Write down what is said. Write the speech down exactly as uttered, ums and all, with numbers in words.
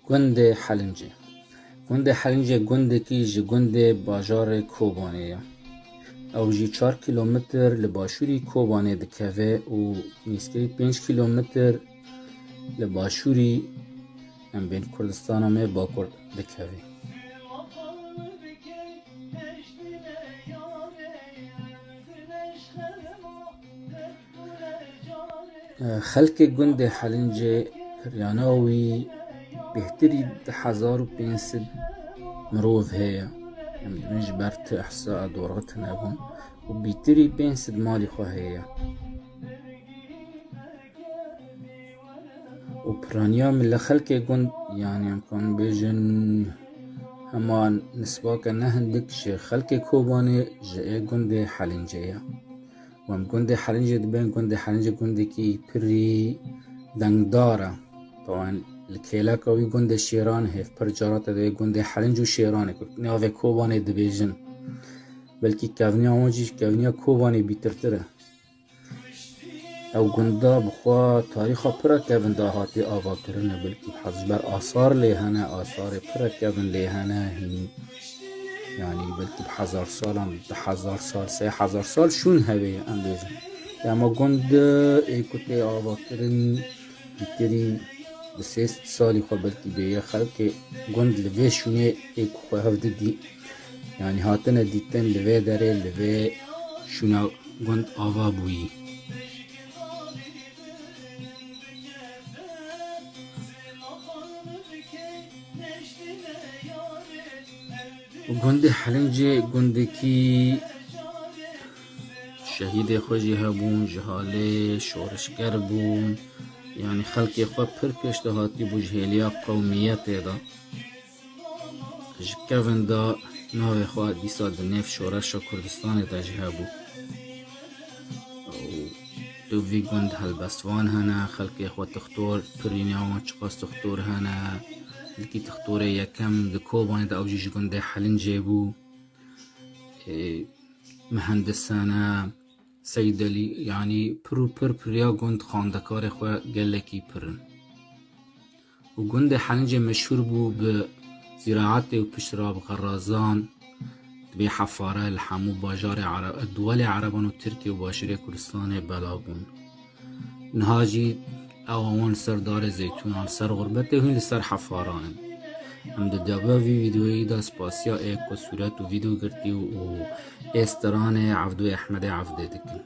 Gundê Helincê. Gundê Helincê gundekî ji gundê bajarê Kobanê ye. Ew jî çar kîlometr li başûrî Kobanê dikeve û nêzkirî pênc kîlometr li başûrî, em bên Kurdistana me Bakur dikeve. Xelkê gundê Helincê piryana wî bêhtirî du hezar û pênc sed mirov heye. Em dibin ji ber ti ihsa dorxî tune bûn û bîtirî pênc sed malî xwe heye. Û piraniya min li xelkê gund, yanî em kan bêjin hema nisbake ne hindik ji xelkê Kobanê ji ê gundê Helincê ye. Û em gundê Helincê dibên, gundê Helincê gundekî pirî dengdar e. Tawan li kêleka wî gundê Şêran hêv pir cara te divê gundê Helinc û Şêranê ku navê Kobanê dibêjin. Belkî kevniya wan jî ji kevniya Kobanê bîtirtir e. Ew gunda bi xwe tarîxa pira kevin de hatiye avakirin e, belkî bi hez-, ji ber asar lê hene, asarê pira kevin lê hene, hîn, yanî belkî bi hezar salan, du hezar sal, sê hezar sal şûn hevê ye, em bêjin. Ema gund ê ku tê avakirin, bîtirî bi sê sed salî xwe belkî bêye. Xelkê gund li vê şûnê ê ku xwe hev didî, yanî hatine dîtin li vê derê, li vê şûna gund ava bûyî. Gundê Helincê gundekî şehîdê xwe jî hebûn, ji halê şorişger bûn. Yanî xelkê xwe pir pêşdahatî bû ji hêliya qewmiyetê de. Ji kevin de navê xwe dîsa di nêv şoreşa Kurdistanê de jî hebû. Û tu vî gund helbestvan hene, xelkê xwe tixtor, pirîniya wan çiqas tixtor hene. Dilkî tixtorê yekem di Kobanê de ew jî ji gundê Helincê bû. Ê, mihendis hene, Seydelî, yanî pir û pir piriya gund xandekarê xwe gelekî pir in. Û gundê Helincê meşhûr bû bi zîraetê û piştre bi xerazan, dibê hefare li hemû bajarê Ere-, duwelê Ereban û Tirkiye û başûrê Kurdistanê belav bûn. Niha jî ew wan li ser darê zeytûnan, li ser xurbetê hûn li ser hefaran in. Em di deba vî vîdeoyî de spasiya ê ku sûret û vîdeo girtî û ê stranê Evdo Ehmedê Evdê dikin.